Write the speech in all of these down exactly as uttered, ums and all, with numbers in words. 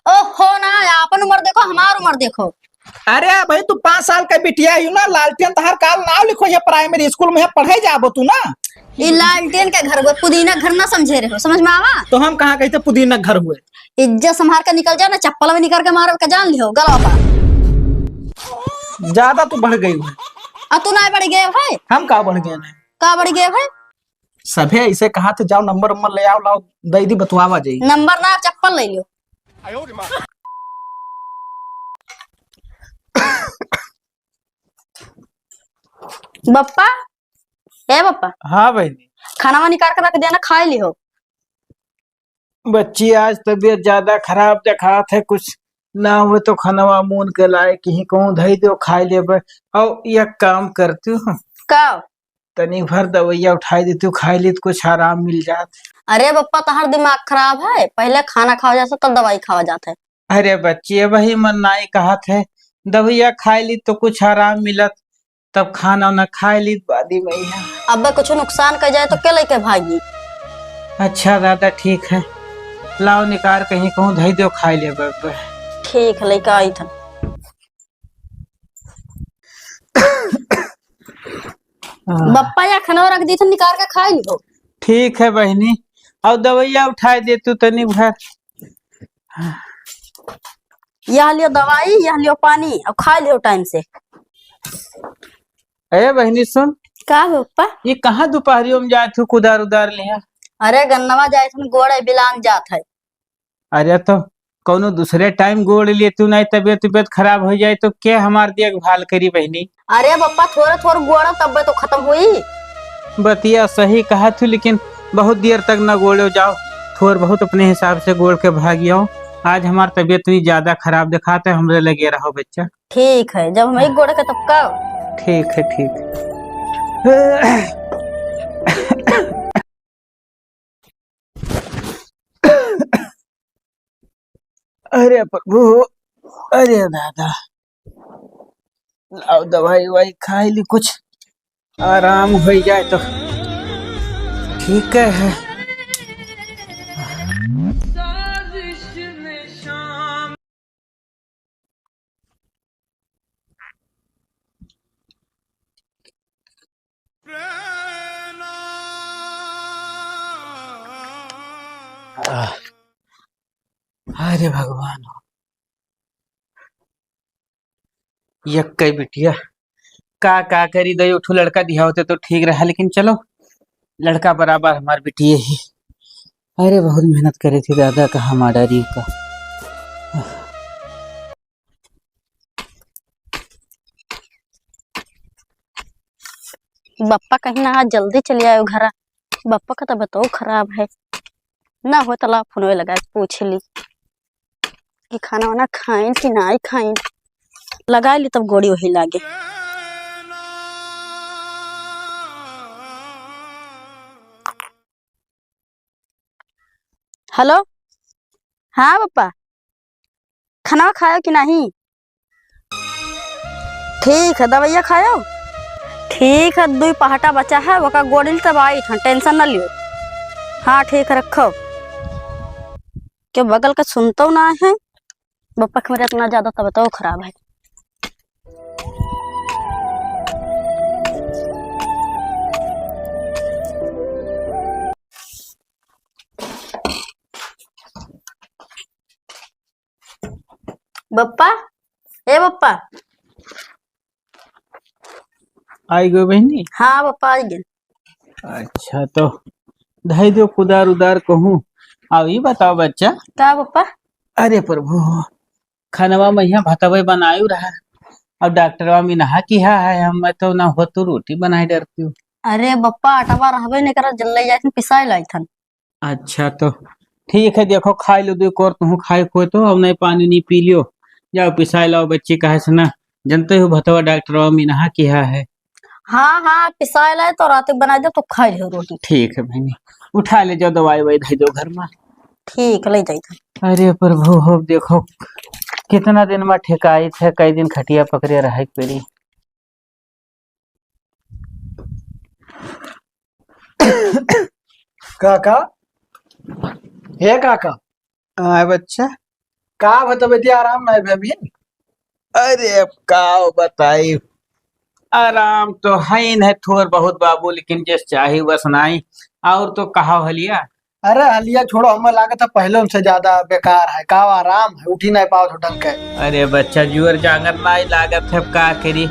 ओहो ना, आपन उमर देखो, हमार उमर देखो। अरे भाई, तू पाँच साल का बिटिया ही ना, लालटेन तहार काल नाव लिखो है प्राइमरी स्कूल में, पढ़े जाबो तू ना। ई लालटेन के घर हुए, पुदीना घर ना समझे रहो, समझ में आवा? तो हम कहाँ कहते पुदीना घर हुए? इज्जत संभार के निकल जा ना, चप्पल में निकाल के मारो के जान लिहो गलवा पर। ज्यादा तू बढ़ गई है। आ तू ना बढ़ गए है? हम का बढ़ गए हैं? का बढ़ गए है? सभे ऐसे कहा थे, जाओ नंबर वंबर ले आओ, लाओ दे दी, बतवावा जाई। नंबर ना, चप्पल ले लियो। बप्पा, ए बप्पा। हाँ बहनी। खाना निकाल के रख देना, खाई लिहो। बच्ची, आज तबीयत ज्यादा खराब देखात है, कुछ ना हुए तो खनवा मून के लाए कि कहूँ धई दो, खाई लेबे। और एक काम करती हूँ, का? तनी भर दवाइया उठाई देती हूँ, खाई ली तो कुछ आराम मिल जात। अरे बप्पा, तहार दिमाग खराब है, पहले खाना खावा जात है, तब दवाई खावा जात है। अरे बच्ची, वही मन नाई कहत है, दवाइया खाई ली तो कुछ आराम मिलत, तब खाना उना खाई ली, बादी में यहाँ। अब्बे कुछ नुकसान कर जाए तो के लेके भागी? अच्छा दादा, ठीक है, लाओ निकार कहीं कहूँ धई दो, खाई लेबे। ठीक है, लेके आई थन। बप्पा, या खाना रख दी थन, निकार के खाई लिहो। ठीक है बहनी, और दवाइया उठाई दे तू तनी भर। यह लियो दवाई, यह लियो पानी, और खा लियो टाइम से। ए बहनी सुन। का हो पप्पा? ये कहाँ दोपहरियों में जात हूँ कुदार उदार लिहा? अरे गन्नवा जाए थे, गोड़ बिलान जात है। अरे तो कौनो दूसरे टाइम गोड़ लिए तू, नहीं तबीयत तबीयत खराब हो जाए तो के हमार देखभाल करी बहनी? अरे बप्पा, थोड़े थोड़े गोड़ तब्बे तो खत्म हुई। बतिया सही कहा तू, लेकिन बहुत देर तक न गोड़ो जाओ, थोड़ बहुत अपने हिसाब से गोड़ के भागियो। आज हमार तबीयत भी ज्यादा खराब दिखाते, हमरे लगे रहो बच्चा। ठीक है, जब हम एक गोड़ के तब का। ठीक है, ठीक। अरे प्रभु, अरे दादा, लाओ दवाई वाई खाई ली, कुछ आराम हो जाए तो ठीक है। आह, अरे भगवान हो, यक्कई बिटिया, का का करी, दो ठो लड़का दिहा होते तो ठीक रहा, लेकिन चलो, लड़का बराबर हमार बिटिये ही। अरे बहुत मेहनत करे थी दादा, कहाँ मारा री का। बप्पा कहीं ना आज जल्दी चले आयो घरा। बप्पा का तबीयत खराब है, ना हो तो ला फोन लगा के पूछ ली कि खाना वाना खाइन कि नाई खाइन। लगा ली तब गोड़ी वही लागे। हेलो, हाँ बप्पा, खाना खायो कि नहीं? ठीक है, दवाइया खायो। ठीक है, दुई पहाटा बचा है, ओका गोड़ी तब आई था, टेंशन न लियो। हाँ ठीक है, रखो। के बगल का सुनतो ना है, बप्पा के मेरे इतना ज्यादा तबीयत खराब है। बप्पा, ए बप्पा। आई गो बहनी? हाँ बप्पा, आई गए। अच्छा, तो धई दो कुदार उदार कहूँ। अब ई बताओ बच्चा। का बप्पा? अरे प्रभु, खनवा में यहाँ भतवे बनायु रहा, अब डॉक्टरवा मिनहा किहा है, हम मैं तो ना हो तो रोटी बनाई डरती हूँ। अरे बप्पा, आटवा रहबे नहीं करा, जल्दी जाए पिसाए लाई थन। अच्छा, तो ठीक है, देखो, खाई लो, दो कोर तुहूँ खाए खोए तो, अब नहीं पानी नहीं पी लियो, जाओ पिसाए लाओ बच्ची, कहे से ना, जनते हो भतवा डॉक्टरवा मिनहा किहा है। हाँ, हाँ, पिसाए लाए तो रात बना दे, तो खाई लियो रोटी। ठीक है बहनी, उठा ले जाओ, दवाई ववाई धई दो घर में। ठीक, ले जाई था। अरे प्रभु हो, देखो, कितना दिन में ठेकाई थे, कई दिन खटिया पकड़े रहे के पड़ी। काका, हे काका। आए बच्चा। का भा तबियतिया आराम नाई भा अभी? अरे अब का बताई, आराम तो है ही नहीं, थोर बहुत बाबू, लेकिन जस चाही बस नाई। और तो कहा हलिया? अरे हलिया छोड़ो, हमें लागत है पहले उनसे ज्यादा बेकार है। का आराम है, उठी नहीं पावत हो ढंग के। अरे बच्चा, जुअर जांगर नाई लागत है, अब का करी,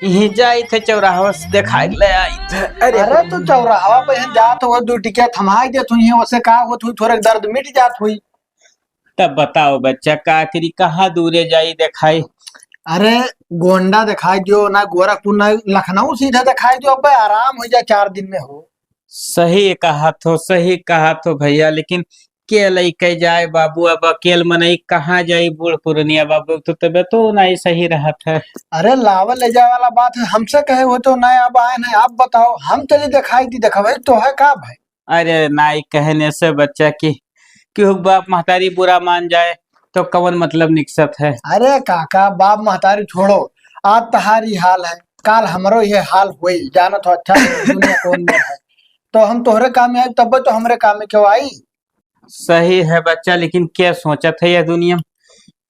यहीं जाई थे चौराहा से देखाई ले आई थे। अरे अरे तू चौराहा पे यहाँ जात हो, दो टिकिया थमाई देत हुई है, वैसे का होत हुई, थोड़े दर्द मिट जात हुई। तब बताओ बच्चा, का करी, कहाँ दूरे जाई देखाई? अरे गोंडा देखाई दियो ना, गोरखपुर ना, लखनऊ सीधा देखाई दियो, अबे आराम हो जाए चार दिन में हो। सही कहा थो, सही कहा थो भैया, लेकिन के लइके जाए बाबू, अब अकेल मनई कहाँ जाई, बूढ़ पुरनिया बाबू, तो तबीयतो नहीं सही रहत है। अरे लावे ले जाए वाला बात है, हमसे कहे हो तो नहीं, अब आए नहीं, आप बताओ, हम चली देखाई दी, देखावे तो है का भाई? अरे नाई कहने से बच्चा की, केहू के बाप महतारी बुरा मान जाए तो कवन मतलब निकसत है? अरे काका, बाप महतारी छोड़ो, आज तहारी हाल है, काल हमरो ये हाल होई, जानत हो अच्छा से दुनिया कौन में है। तो हम तोहरे काम में आई, तब तो हमरे काम में क्यों आई? सही है बच्चा, लेकिन क्या सोचत है यह दुनिया में?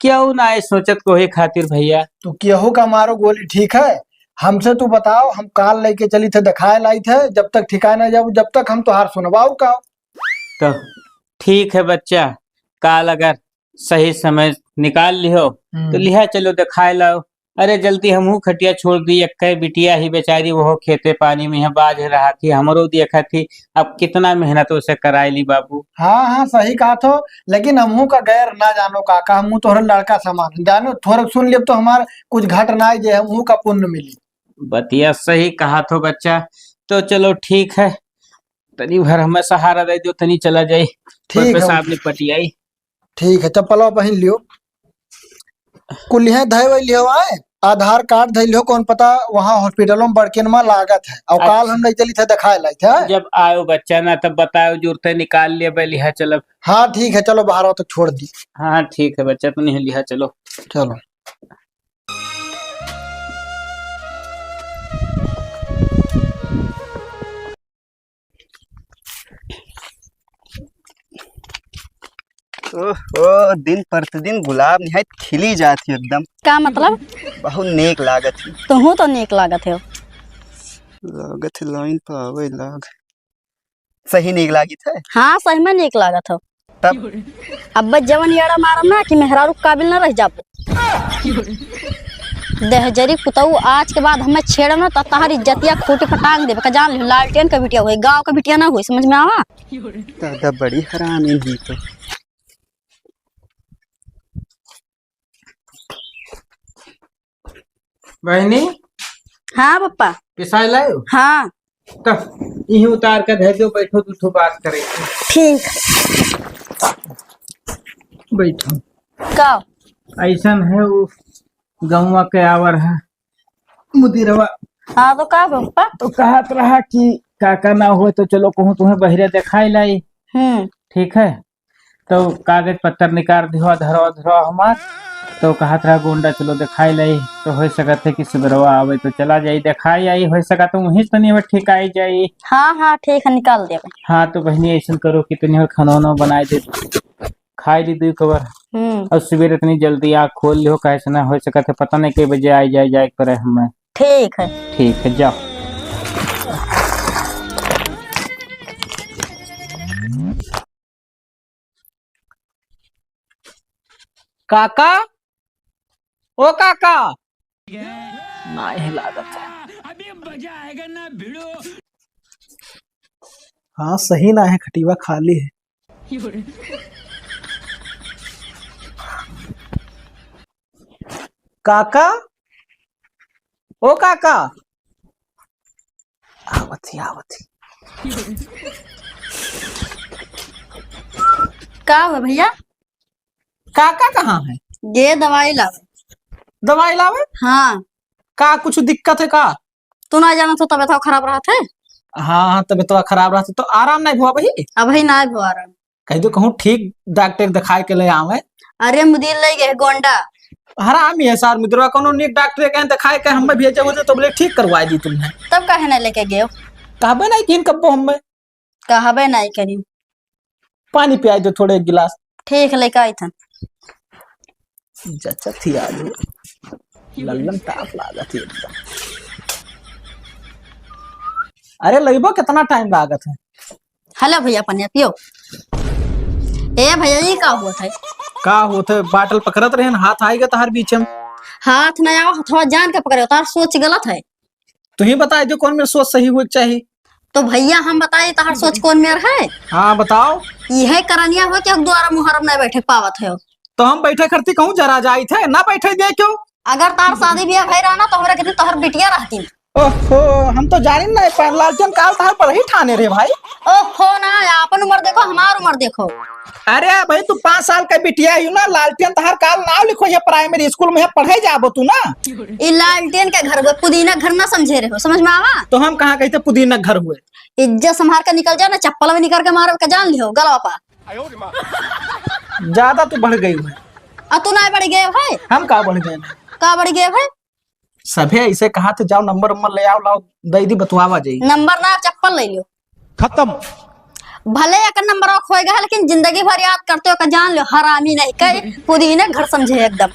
क्यों ना आई सोचत कोई खातिर भैया? तू केहू का मारो गोली ठीक है, हमसे तू बताओ, हम काल लेके चली थे, दिखाए लाई थे, जब तक ठिकाए ना जाओ, जब तक हम तोहार सुनवाऊ का। तो ठीक है बच्चा, काल अगर सही समय निकाल लिहो, हम्म। तो लिहा चलो दिखाए लाओ। अरे जल्दी हमहू खटिया छोड़ दी, एक बिटिया ही बेचारी, वो खेते पानी में है, बाझ रहा थी, हमरो देखा थी, अब कितना मेहनत उसे कराए ली बाबू। हाँ, हाँ, सही कहा थो, लेकिन हमहू का गैर ना जानो काका, हमहू तोहरे लड़का समान जानो, थोड़ा सुन लेब तो हमार कुछ घट ना जे हमहू का पुण्य मिली। बतिया सही कहा थो बच्चा, तो चलो ठीक है, तनी भर हमें सहारा दे दो, तनी चला जाई, ठीक है। पेशाब निपटियाई। ठीक है, चप्पलवा पहन लियो। कुलिहे धय वही लियो आए, आधार कार्ड धय लियो, कौन पता वहाँ हॉस्पिटलों में बड़किन में लागत है। और काल अच्छा। हम नहीं चली थे दिखाए लाई थे। जब आयो बच्चा ना तब बतायो, जरूरत है निकाल लिया, बे लिहा चलब। हाँ ठीक है, चलो बाहर आओ तो छोड़ दी। हाँ ठीक है बच्चा, तू नहीं लिहा चलो। चलो। ओहो, दिन प्रतिदिन गुलाब निहायत खिली जात ही एकदम। का मतलब? बहुत नेक लागत ही। तुहू तो नेक लागत हो। लागत है लाइन पे आवे लाग। सही नेक लागित है? हाँ, सही में नेक लागत हो। तब? अब जवन एड़ा मारम ना कि मेहरारू के काबिल ना रह जाबो। देहजरी पुतऊ, आज के बाद हमें छेड़म ना, त तहार इज्जतिया खूंटी पर टांग देबे, का जान लिहो, लालटेन का बिटिया होई, गाँव का बिटिया ना होई, समझ में आवा? दादा, बड़ी हरामी ही तो। बहिनी। हाँ पप्पा। पिसाई लायो? हाँ। तो यहीं उतार के धर दो, बैठो, दू ठो बात करे। ठीक। बैठो। का? ऐसन है, वो गौवा के आवर है मुदिरवा। हाँ, तो का पप्पा? तो कहत रहा कि काका ना हो तो चलो कहूँ तुम्हें बहिरे दिखाई लाई। हम्म। ठीक है, तो कागज पत्तर निकाल दिहो, धरवा धरवा हमार। तो कहत रहा गोंडा चलो दिखाई लाई, तो हो सकत है कि सुबेरवा आवे तो चला जाई, दिखाई आई, हो सकत है वहीं से तनी हमें ठिकाई जाई। हाँ, हाँ, ठीक है, निकाल देबे। हाँ, तो बहिनी ऐसन करो कि तनी हमें खाना वाना बनाए दे, खाई ली दू कवर। हम्म। और सुबेरे इतनी जल्दी आँख खोल लिहो, काहे से ना हो सकत है, पता नहीं कई बजे आई जाए, जाए के पड़े हमें। ठीक है। ठीक है, जाओ। काका, ओ काका। नाहीं लागत है। हाँ, सही ना है, खटिवा खाली है। काका, ओ काका। आवत ही, आवत ही। का हुआ भैया? काका कहाँ है? ये दवाई लावे। दवाई लावे? हाँ। का कुछ दिक्कत है का? तू ना जाना तो तबियत खराब रहत है। हाँ, हाँ, तबियत खराब रहत है। तो आराम नहीं हुआ भाई? अबही ना हुआ आराम। कह दो कहूँ ठीक डॉक्टर दिखाए के ले आवे। अरे मुदीर ले गए गोंडा। हरामी है सार मुदिरवा, कोनो नीक डॉक्टर कहीं दिखाए के हमें भेजे होते तो बोले ठीक करवाए दी तुमने। तब काहे नहीं लेके गयो? कहबे नहीं किन कब्बो हमें। कहबे नहीं करी। पानी पियाई दो थोड़े एक गिलास। ठीक, लेके आई थन। जचत ही आलू, लल्लन टाप लागत ही एकदम। अरे लइबो, कितना टाइम लागत है? हेलो भैया, पनिया पियो। ए भैया, ई का होत है? का होत है? बाटल पकड़त रहेन, हाथ आइगा तहार बीच में। हाथ ना आओ, हथवा जान के पकड़े, तार सोच गलत है। तुहीं बताइ दियो कौन मेर सोच सही होए के चाही। तो भैया हम बताई तहार सोच कौन मेर है? हाँ बताओ। इहे करनिया हो कि हम दुआरा मुहर्रम नहीं बैठे पावत है। तो हम बैठे खरती कहूँ जरा जाइत है, ना बैठे दे क्यों? अगर तार शादी ब्याह भई रहा ना तो हमरा कितनी तोहर बिटिया रहती। ओहो, हम तो जानिन नहीं पाए, लालटेन काल तहार पर ही ठाने रे भाई। ओहो ना, आपन उमर देखो, हमार उमर देखो। अरे भाई, तू पाँच साल का बिटिया ही ना, लालटेन तहार काल नाव लिखो ये प्राइमरी स्कूल में पढ़े जाबो तू ना। ई लालटेन के घर, वो पुदीना घर ना समझे रहे हो, समझ में आवा? तो हम कहाँ कहित है पुदीना घर हुए? इज्जत संभार के निकल जाओ ना, चप्पल में निकर के मारो के जान लियो गलवा पा। ज्यादा तू बढ़ गई हुए। आ तू ना बढ़ गए भाई। हम का बढ़ गए? का बढ़ गए भाई? सभे ऐसे कहा थे, जाओ नंबर उम्बर ले आओ, लाओ दे दी, बतवावा जाई। नंबर ना, चप्पल ले लियो। खत्म। भले एक नंबर खोएगा है, लेकिन जिंदगी भर याद करते हो का जान लो, हरामी नहीं कहे, पुदीने घर समझे एकदम।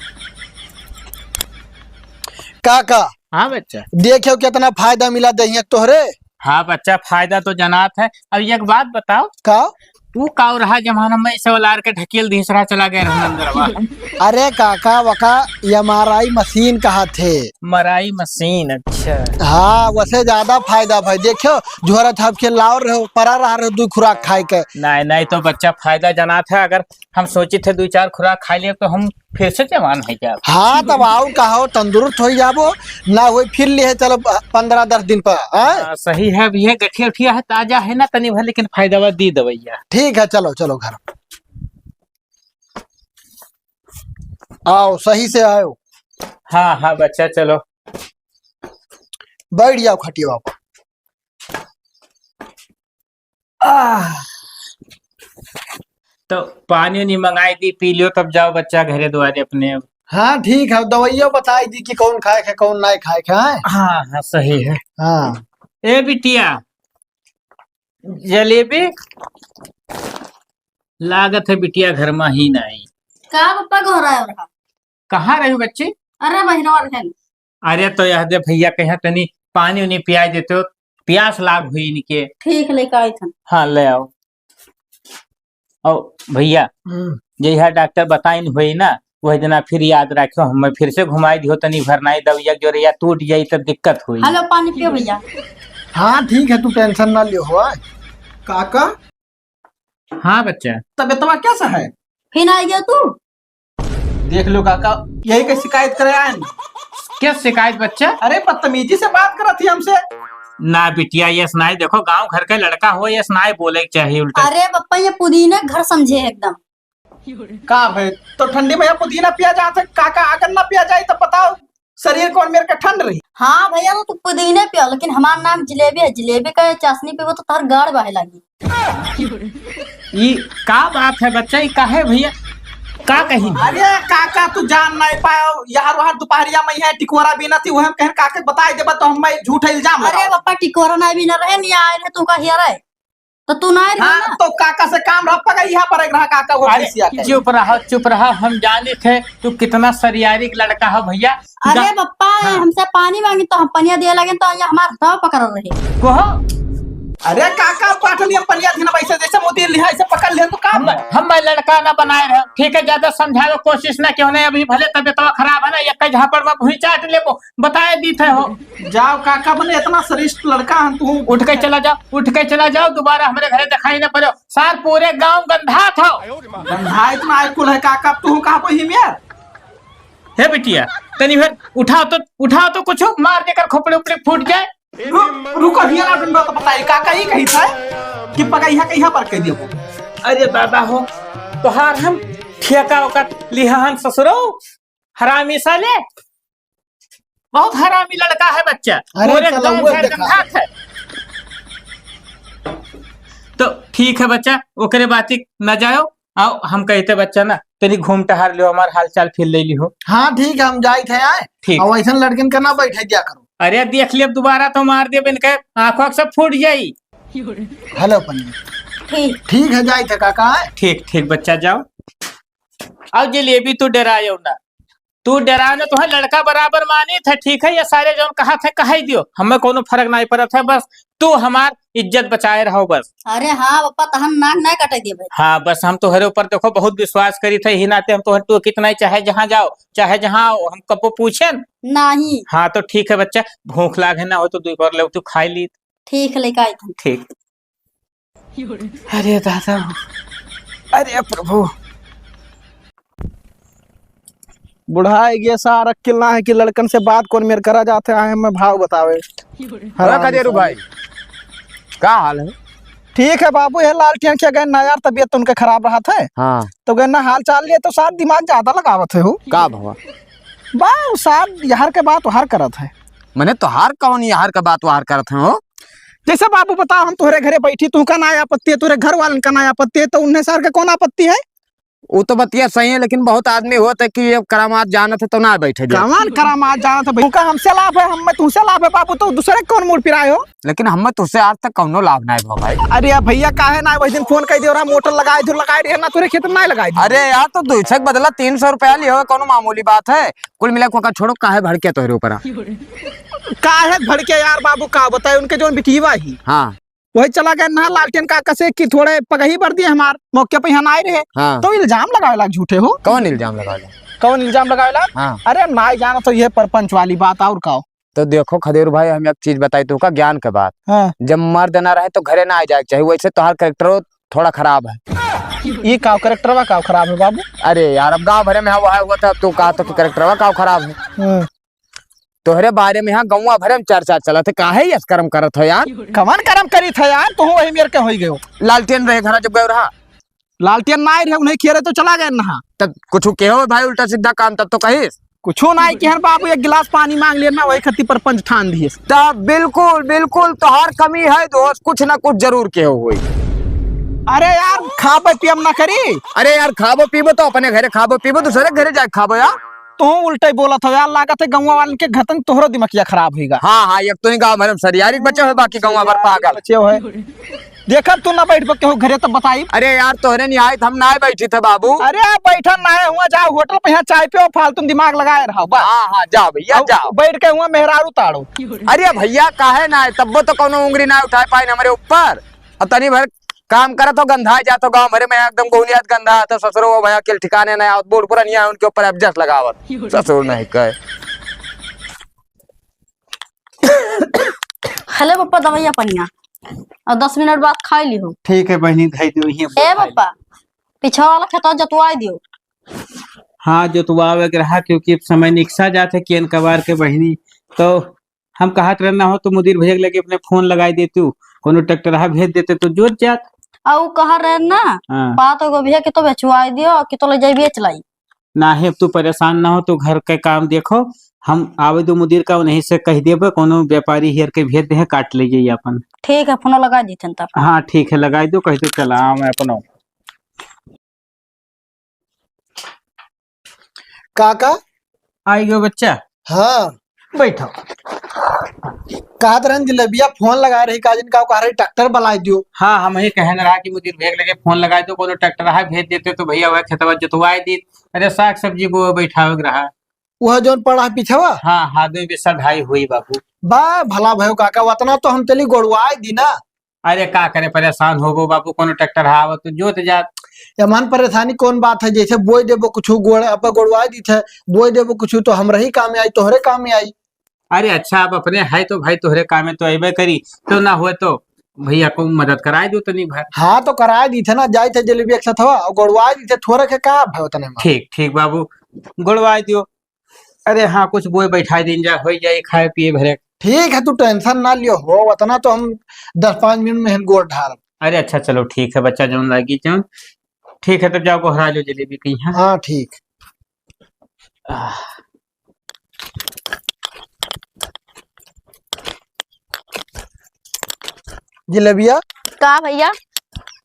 काका। हाँ बच्चा। देखियो कितना फायदा मिला दहिया तोहरे। हाँ बच्चा, फायदा तो जनात है। अब एक बात बताओ। का? तू का रहा जमाना में ऐसे वाला आर के ढकेल दिहिस रहा, चला गए रहा अंदरवा। अरे काका, वका एम आर आई मशीन कहा थे। एम आर आई मशीन, अच्छा। हाँ, वसे ज्यादा फायदा भाई। देखियो, झोरा थाप के लाओ रहो, परा रहा रहो, दू खुराक खाए के। नहीं, नहीं, तो बच्चा फायदा जनात है। अगर हम सोची थे दू चार खुराक खा लिए तो हम फिर से जवान है क्या? हाँ, तब आओ कहो, तंदुरुस्त हो जाबो, ना होई फिर लिए चलो पन्द्रह दस दिन पर, हाँ? हाँ, सही है, अब ये गठिया उठिया है, ताजा है ना तनी भर, लेकिन फायदावा दी दवैया। ठीक है, चलो, चलो घर। आओ, सही से आओ। हाँ, हाँ, बच्चा, चलो। बैठ जाओ खटिया पर। आह। तो पानी उनी मंगाई दी, पी लियो, तब जाओ बच्चा घरे दुआरे अपने। हाँ, ठीक है, दवाइयों बताई दी कि कौन खाए के, कौन नहीं खाए के, हैं? हाँ, हाँ, सही है। हाँ। ए बिटिया, जलेबी लागत है बिटिया घर में ही नहीं। का पप्पा घोरा है रहा? कहाँ रही बच्ची? अरे बहिनवा रहे। अरे तो यह दे भैया, कहे तनी पानी उनी पियाई देते हो, प्यास लाग हुई इनके। ठीक, लेके आई थन। हाँ, ले आओ। और भैया, हम्म। जहिया डॉक्टर बताइन हुई ना, वह दिना फिर याद रखियो, हमें फिर से घुमाई दियो तनी भरनाई दवाइया, जो रहिया टूट जाई तब दिक्कत हुई। हेलो, पानी पियो भैया। हाँ, ठीक है, तू टेंशन ना लियो हो। काका, हाँ बच्चा। तबियतवा कैसा है? फिर आ गया तू? देख लो काका, यही के शिकायत करे आए हैं। क्या शिकायत बच्चा? अरे बदतमीजी से बात करत ही हमसे। ना बिटिया, यस नाई, देखो गांव घर के लड़का हो, यस नाई बोले के चाहिए उल्टा। अरे पप्पा, ये पुदीना घर समझे एकदम। का भाई, तो ठंडी में यह पुदीना पिया जात है, काका, अगर ना पिया जाए तो बताओ। शरीर कौन मेर के ठंड रही? हाँ भैया, तो तू पुदीने पियो, लेकिन हमार नाम जिलेबी है। जिलेबी का चाशनी पीबो तो तार गाड़ बहे लागी। ई का बात है बच्चा, ई काहे भैया, का कही? अरे काका, तू जान नहीं पायो, यार वहाँ दोपहरिया में है टिकोरा बीना थी, वह कहन काके बताई देबा तो हम झूठा इल्जाम अरे लगाओ। पापा, टिकोरा नहीं बीना रहे, नहीं आए रहे, तू का हिया रहे? तो तू ना रहे हाँ, ना? तो काका से काम रहा, पका यहाँ पर एक रहा काका वो अरे, खिसिया के। चुप रहा, चुप रहा, हम जाने थे तू कितना सरियारी लड़का है भैया। अरे जा- बप्पा, हाँ। हमसे पानी मांगी तो हम पनिया दिए लगे तो ये हमार हथवा पकड़ रहे। कहो। अरे काका, पाटलिया पनिया थी ना वैसे जैसे मोती लिहा ऐसे पकड़ ले तो काम हम, है। हम मैं लड़का ना बनाए रहे, ठीक है, ज्यादा समझावे कोशिश ना क्यों नहीं, अभी भले तबियतवा खराब है ना, एक झापड़ में भुई चाट लेबो, बताए दी थे हो। जाओ काका, बने इतना श्रेष्ठ लड़का हम तू। उठ के चला जाओ, उठ के चला जाओ, दोबारा हमारे घरे दिखाई ना पड़ो। सार पूरे गांव गंधात हो। गंधाइत ना आए कुल है काका, तू कहाँ पे हिम यार? हे बिटिया, तनी भर उठाओ तो, उठाओ तो कुछ मार देकर खोपड़ी उपड़ी फूट जाए। रुक, रुको, हिया ना डंडा तो बताई, काका ई कही था कि पगैया के यहाँ पर कह दियो। अरे दादा हो, तोहार हम ठेका ओकर लिहा हन ससुरो, हरामी साले। बहुत हरामी लड़का है बच्चा। अरे पूरे चलो, गांव वो भर देखा। गंधात है। तो ठीक है बच्चा, ओकरे बाती न जाओ। आओ, हम कहते बच्चा ना, तनी घूम टहर लियो, हमार हाल चाल फिर ले लिहो। हाँ ठीक है, हम जाइत है आए। ठीक। और ऐसन लड़किन का ना बैठे दिया करो। अरे देख लियो, अब दोबारा तो मार देबे इनके, आँख वाँख सब फूट जाई। हेलो पन्नी। ठीक। ठीक है, जाइत है काका, आए। ठीक, ठीक बच्चा, जाओ। अब जिलेबी तू डरायो ना, तू डेरा न, तोहर लड़का बराबर मानित है, ठीक है, ये सारे जौन कहत है, कहइ दियो, हमें कौनो फरक नाहीं पड़त है, बस तू हमार इज्जत बचाए रहो बस। अरे हाँ पप्पा, तहन नाक नाहीं कटे दिए भाई। हाँ, बस हम तोहरे ऊपर देखो बहुत विश्वास करित है, इही नाते हम तोहरे टोकित नाहीं, चाहे जहाँ जाओ, चाहे जहाँ आओ, हम कबो पूछेन। नाहीं। हाँ, तो ठीक है बच्चा, भूख लाग है ना हो तो दुइ बार ले तू खाइ ली। ठीक है, लेके आई तुम। ठीक। अरे दादा, अरे प्रभु। बुढ़ा है ये सार, अक्किल ना है कि लड़कन से बात कौन मेर करा जाते आए, हमें भाव बतावे। अरे हराम खदेरू साले। भाई, का हाल है? ठीक है बाबू, ये लालटेन के गए ना यार, तबीयत तो उनके खराब रहत है। हाँ। तो गए ना हाल चाल लिए तो सार दिमाग ज्यादा लगावत है हो। का भवा? बा, सार यार के बात वहार करत है। मने तोहार कौन यार के बात वहार करत है हो? जैसे बाबू बताओ, हम तोहरे घरे बैठी, तुहका ना आपत्ति है, तोहरे घर वालन का ना आपत्ति है, तो उन्हें सार के कौन आपत्ति है? वो तो बतिया सही है, लेकिन बहुत आदमी होत है कि ये करामात जानत है तो ना बैठे दे। कौन करामात जानत है भाई? तुमका हमसे लाभ है, हमें तुमसे लाभ है बाबू, तो दूसरे के कौन मुड़ पिराए हो? लेकिन हमें तुझसे आज तक कौनो लाभ ना है भाई। अरे यार भैया, काहे ना वही दिन फोन कर दियो रहा, मोटर लगाए जो लगाए रहे ना, तोरे खेत में ना लगाए दियो। अरे यार, तो दो सौ के बदला तीन सौ रुपया लियो, कौनो मामूली बात है? कुल मिला के ओका छोड़ो, काहे भड़के तोहरे ऊपर? काहे भड़के यार बाबू, का बताए, उनके जौन बिटिया ही। हाँ। वही चला गए ना लालटेन काका से कि थोड़े पगही बर दिए हमार, मौके पे यहाँ आए रहे। हाँ। तो इल्जाम लगावे लाग झूठे हो। कौन इल्जाम लगावे लाग? कौन इल्जाम लगावे लाग? हाँ। अरे ना जाना तो ये परपंच वाली बात और का हो। तो देखो खदेरू भाई, हम एक चीज बताई तुमका ज्ञान के बात। हाँ। जब मर्द ना रहे तो घरे ना आ जाए के चाहिए, वैसे तोहार कैरेक्टरो थोड़ा खराब है। ये का कैरेक्टरवा का खराब है बाबू? अरे यार, अब गांव भरे में हवा है, हुआ था, तू कहा तो कैरेक्टरवा का खराब है। हाँ। तोहरे बारे में यहाँ गौवा भरे में चर्चा चलत है, काहे यस कर्म करत हो यार? कवन कर्म करी था यार, तू वही मेर के होई गयो। लालटेन रहे घरा जब गयो रहा। लालटेन ना रहे, उन्हें खेरे तो चला गए नहा। तब कुछ केहो भाई उल्टा सीधा काम, तब तो कहिस। कुछो नाहीं केहन बाबू, एक गिलास पानी मांग लिया ना, वही खत्ती परपंच ठान दिए। तब बिल्कुल, बिल्कुल तोहार कमी है दोस्त, कुछ ना कुछ जरूर केहो होई। अरे यार, खाबे पियम ना करी। अरे यार, खाबो पीबो तो अपने घरे खाबो पीबो, दूसरे घरे जाके खाबो यार। तू उल्टे बोलत हो यार, लागत है गौवा वालन के घतन तोहरो दिमकिया खराब होइगा। हाँ, हाँ, एक तो ही गाँव भर में सरियारी बचे हो, बाकी गौवा भर पागल। बचे हो है। देखब तू ना बैठबो केहू घरे तो बताई। अरे यार, तोहरे नहीं आए तो हम ना बैठी थे बाबू। अरे बैठा ना है, हुआ जाओ होटल पे, यहाँ चाय पियो, फालतू दिमाग लगाए रहो बस। हाँ, हाँ, जाओ भैया, अब जाओ। बैठ के हुआ मेहरारू ताड़ो। अरे भैया, काहे ना है, तब्बो तो कोनो उंगली ना उठाए पाए हमरे ऊपर। अब तनी भर काम करत हो, गंधा जात हो गाँव भरे में, एकदम गोहनियात गंधा आता ससुरो, वो भैया के ठिकाने ना आवत, बूढ़ पुरानिया उनके ऊपर एडजस्ट लगावत। ससुर नहीं कहे। हेले पप्पा, दवाइया पनिया, और दस मिनट बाद खाई लिहो। ठीक है बहनी, धई दियो, ये ए पप्पा, पीछे वाला खेतवा जोतवाई दियो। हाँ, जोतवावे के रहा, क्योंकि समय निकसा जात है केन कबार के बहनी, तो हम कहत रहना हो तो मुदीर भैया के लगे अपने फोन लगाई देतू, कोनो ट्रैक्टरहा भेज देते तो जोत जात। आ उ कह रहे ना, हाँ। पात गो भैया कि तो बेचवाई दियो, कि तो ले जाई बेच लाई। नाहीं, अब तू परेशान ना हो, तू घर के काम देखो, हम आवे दो मुदीर का, उन्हीं से कह देबे, कोनो व्यापारी हियर के भेज दे, काट ले जाइए अपन। ठीक है, फोन लगा दी तब। हाँ, ठीक है, लगाई दो, कह दो, चला, आओ, मैं अपनो। काका? आई गयो बच्चा। हाँ। बैठो। कहत रहन जिलेबिया फोन लगा रही, का जिनका कह रही ट्रैक्टर बुलाई दियो। हाँ, हम ही कहन रहा कि मुदीर भैया के लगे फोन लगाई दो, कोनो ट्रैक्टरहा भेज देते तो भैया वह खेतवा जोतवाई दी। अरे साग सब्जी बोए बैठावे के रहा। वह जौन पड़ा है पीछवा? हाँ, हाँ, दो बीसा ढाई हुई बाबू। बा, भला भयो काका, वतना तो हम चली गोड़वाई दी ना। अरे का करे, परेशान होबो बाबू, कोनो ट्रैक्टरहा आवत तो जोत जात। एमन परेशानी कौन बात है, जैसे बोई देबो कुछ गोड़, अब गोड़वाई दी थे, बोई देबो कुछ तो हमरे ही काम में आई, तोहरे काम में आई। अरे अच्छा, अब अपने है तो भाई तोहरे काम में तो अइबे करी, तो ना हुए तो भैया को मदद कराए दो तनी भर। हाँ, तो कराए दी थे ना, जाई थे जलेबी एक साथ हवा, और गोड़वाए दी थे, थोड़े के का भाई उतने में। ठीक, ठीक बाबू, गोड़वाए दियो। अरे हाँ, कुछ बोए बैठाए दिन जा, होई जाई खाए पिए भरे। ठीक है, तू tension ना लियो हो, उतना तो हम दस पाँच मिनट में हम गोड़ ढारब। अरे अच्छा, चलो ठीक है बच्चा, जौन लागी जौन। ठीक है, तब जाओ गोहरा लो जलेबी कहीं। हाँ, ठीक। आह। जिलेबिया। का भैया?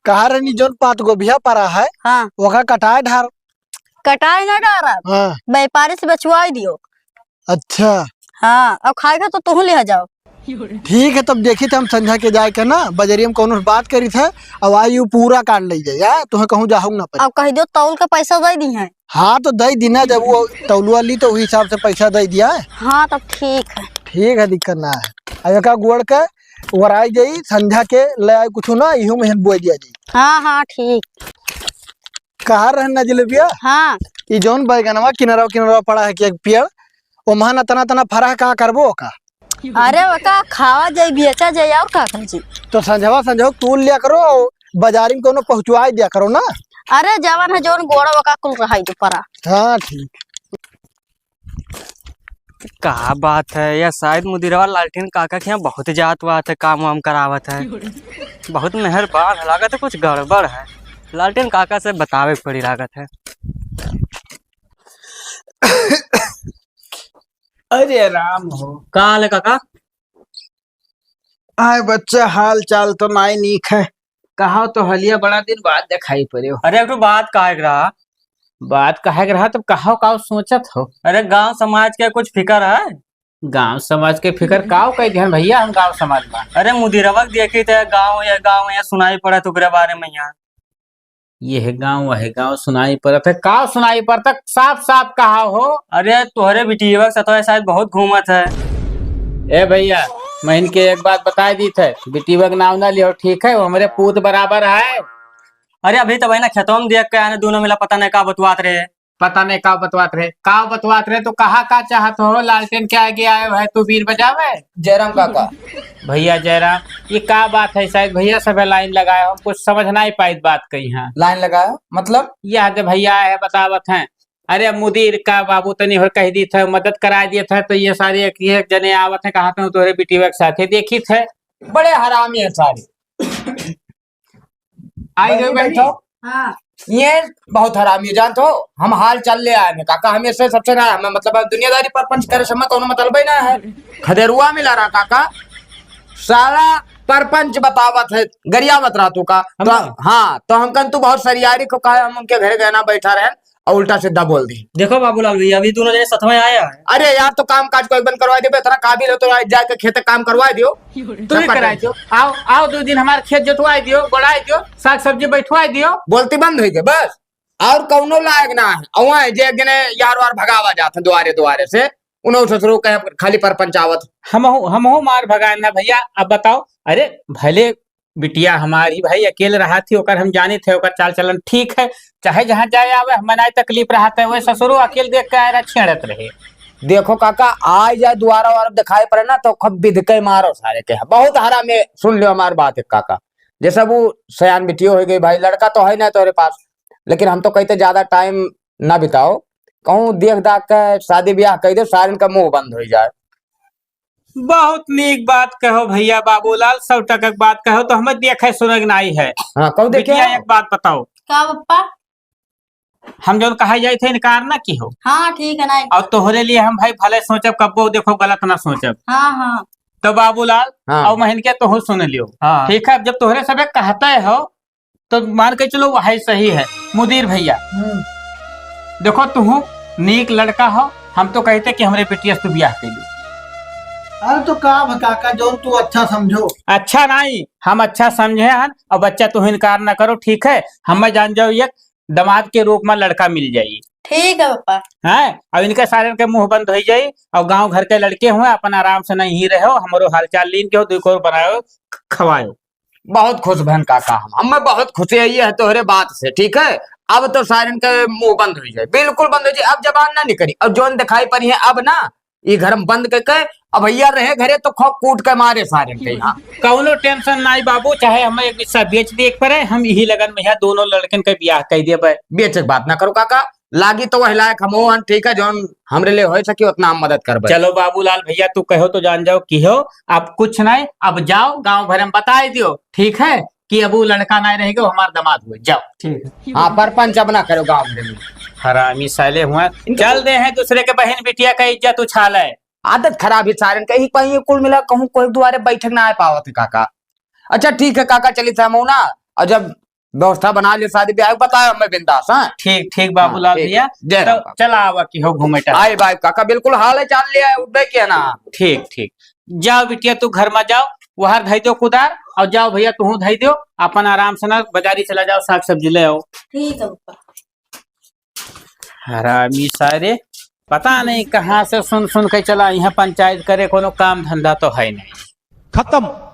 कहा रहनी जौन पात गोभिया परा है, हाँ। ओका कटाए ढार। कटाए ना डारा, हाँ। व्यापारी से बचवाई दियो। अच्छा। हाँ, अब खाएगा तो तुहू ले जाओ। ठीक है, तब देखी थे हम संझा के जाए के ना, बजरिया में कौनो से बात करी थे, अब आई यू पूरा काट ले जाए, आ? तुम्हें कहूँ जाहू ना पड़े। अब कह दियो तौल के पैसा दे दी है। हाँ, तो दे दीना, जब वो तौलुआ ली तो वही हिसाब से पैसा दे दिया है। हाँ, तब ठीक है। ठीक है, दिक्कत ना है। अब एका गोड़ के ओराई जाई, संझा के ले आए कुछ ना, इहू में बोए दिया जी। हाँ, हाँ, ठीक। कहा रहन ना जिलेबिया? हाँ। ई जौन बैगनवा किनरवा किनरवा पड़ा है कि एक पेड़, ओम्हन अतना अतना फरा है, का करबो का? अरे ओका खावा जाई, बेचा जाई, और का कर जी? तो संझवा संझवा तूल लिया करो, बाजारी में कोनो पहुँचवाई दिया करो ना। अरे जवन है जौन गोड़ ओका कुल रहाई दो परा। हाँ ठीक। का बात है, या शायद मुदिरवा लालटेन काका के यहाँ बहुत जात वात है, काम वाम करावत है। बहुत मेहरबान है, लागत है कुछ गड़बड़ है। लालटेन काका से बतावे के पड़ी लागत है। अरे राम हो। का हाल है काका? आए बच्चा, हाल चाल तो नाई नीक है। कहा तो हलिया, बड़ा दिन बाद दिखाई पड़े हो। अरे एक ठो बात कहे के रहा। बात कहे के रहा तब कहा का सोचत हो? अरे गांव समाज के कुछ फिकर है? गांव समाज के फिकर काव कह दिहन भैया, हम गांव समाज बा। अरे मुदिरवा के देखी थे गांव या गांव या सुनाई पड़त ओकरे बारे में यहाँ। यह गांव वह गांव सुनाई पड़त है, काव सुनाई पड़त है, साफ साफ कहा हो। अरे तोहरे बिटिया के सतवा शायद बहुत घूमत है। ए भैया, मैं इनके एक बात बताई दी थे, बिटिया के नाव ना लियो, ठीक है? वो हमरे पूत बराबर है। अरे अभी तो भाई ना खेतवा में देख के आने, दोनों मिला पता नहीं का बतवात रहे। पता नहीं का बतवात रहे, का बतवात रहे, तो कहा का चाहत हो? लालटेन के आगे आए है तू बीन बजावे? जयराम काका। भैया जयराम, ये का बात है? शायद भैया सब लाइन लगाए हो, कुछ समझ नहीं पाई बात कही है। लाइन लगाए हो? मतलब? यह दे भैया आए हैं, बतावत हैं। अरे मुदीर का बाबू तनी हो कह दी थे, मदद करा दिए थे, तो ये सारे एक, एक जने आवत हैं, कहा था तोहरे बिटिया के साथे देखी थे। बड़े हरामी है सारे। आई गए बहनी। हाँ। ये बहुत हरामी है, जानत हो, हम हाल चाल ले आए हैं काका, हमें से सबसे ना, हमें मतलब दुनियादारी परपंच करे से हमें कौनो मतलब ही ना है। खदेरुआ मिला रहा काका, सारा परपंच बतावत है, गरियावत रहा तू का। तो, हाँ, तो हम कन तू बहुत सरियारी को कहा, हम उनके घरे गए ना बैठा रहे और उल्टा सीधा बोल दी। देखो बाबूलाल भैया, अभी दोनों जने सथवा आया है। अरे यार, तो काम काज को एक बंद करवा देबे, इतना काबिल हो तो आज जाके खेते काम करवा दियो। तू ही कराई दियो। आओ, आओ, दो दिन हमारे खेत जोतवाई दियो, गोड़ाई दियो, साग सब्जी बैठवाई दियो। बोलती बंद हुई गई बस, और कौनो लायक ना है। अउआ है जे एक जने यार वार भगावा जात है दुआरे दुआरे से, उन्हों ससुरो कहे खाली परपंच आवत। हमहू, हमहू मार भगाए ना भैया। अब बताओ, अरे भले बिटिया हमारी भाई अकेले रहा थी, ओकर हम जानी थे, ओकर चाल चलन ठीक है, चाहे जहाँ जाए आवे, हमें नाई तकलीफ रहत है। वह ससुरो अकेले देख के आए रहा, छेड़त रहे। देखो काका, आए जाए दुआरा और दिखाई पड़े ना, तो खूब बिध के मारो सारे के। बहुत हरामी, सुन लियो हमार बात एक काका, जैसे वो सयान बिटियो हो गई भाई, लड़का तो है ना तोरे पास, लेकिन हम तो कहते ज्यादा टाइम ना बिताओ, कहूँ देख दाख के शादी ब्याह कह दे, सारन का मुंह बंद हो जाए। बहुत नीक बात कहो भैया बाबूलाल, सौ टका के बात कहो, तो हमें देखे सुने के नाई है। हाँ, कहूँ देखे बिटिया, आओ। एक बात बताओ। का पप्पा? हम जौन कहा जाए थे, इनकार ना की हो। हाँ, ठीक है ना। और तोहरे लिए हम भाई भले सोचब, कब्बो देखो गलत ना सोचब। हाँ, हाँ। तो बाबूलाल, हाँ। और महीन के तोहू सुन लियो। हाँ। ठीक है, अब जब तोहरे सबे कहते हो, तो मान के चलो वही सही है। मुदीर भैया, हम्म। देखो तुहू नीक लड़का हो, हम तो कहते कि हमरे बिटिया से तू ब्याह कर ली। अरे तो का भ काका, जौन तू अच्छा समझो। अच्छा नहीं, हम अच्छा समझे हन, और बच्चा तू इनकार ना करो, ठीक है? हमें जान जाओ, एक दामाद के रूप में लड़का मिल जाई। ठीक है पापा। हैं? अब इनके सारे के मुंह बंद हो जाई, और गांव घर के लड़के हुए, अपन आराम से नहीं रहो, हमरो हालचाल लीन के हो, दुई कोर बनायो, ख-, खवायो। बहुत खुश भन काका, हम, हमें बहुत खुशी है ये तोहरे बात से, ठीक है? अब तो सारन के मुंह बंद हो जाए, बिल्कुल बंद हो जाए, अब जबान ना निकली। और जौन दिखाई पड़ी है अब ना, ई घर में बंद करके, अब भैया रहे घरे तो खो कूट के मारे सारन के यहाँ। कौनो टेंशन नाई बाबू, चाहे हमें एक हिस्सा बेच दिए के पड़े, हम यही लगन में यहाँ दोनों लड़कन के ब्याह कर देबे। बेचे के बात ना करो काका, लागी तो वही लायक हम हन, ठीक है, जौन हमरे लिए हो सके उतना हम मदद करबे। चलो बाबूलाल भैया, तू कहो तो जान जाओ की हो, अब कुछ नहीं, अब जाओ गांव भर में बताई दियो, ठीक है, कि अब वो लड़का नहीं रहेगा, वो हमारा दामाद हुए, जाओ। ठीक है। हाँ, परपंच अब ना करो गांव भर में। हरामी साले हुए, इनको चल दे हैं दूसरे के बहन बिटिया का इज्जत उछाले। आदत खराब है सारन का, एक पाई कुल मिला कहूँ कोई दुआरे बैठक ना आ पावत है काका। अच्छा ठीक है काका, चली था मौना, और जब व्यवस्था बना लियो शादी ब्याह, बतायो हमें बिंदास, हाँ? ठीक, ठीक बाबूलाल हाँ, ठीक। भैया। जय राम तो बाबा। चला आवा की हो घूमे टहले। आए भाई काका, बिल्कुल हाल है चाल लिया है, उठबे किया ना। ठीक, ठीक। जाओ बिटिया, तू घर मा जाओ, वहार धई दो कुदार, और जाओ भैया, तू धई दो, अपन आराम से ना बाजारी चला जाओ, साग सब्जी ले आओ। ठीक है पप्पा। हरामी सारे, पता नहीं कहाँ से सुन सुन के चला, यहाँ पंचायत करे, कोनो काम धंधा तो है नहीं। खत्म।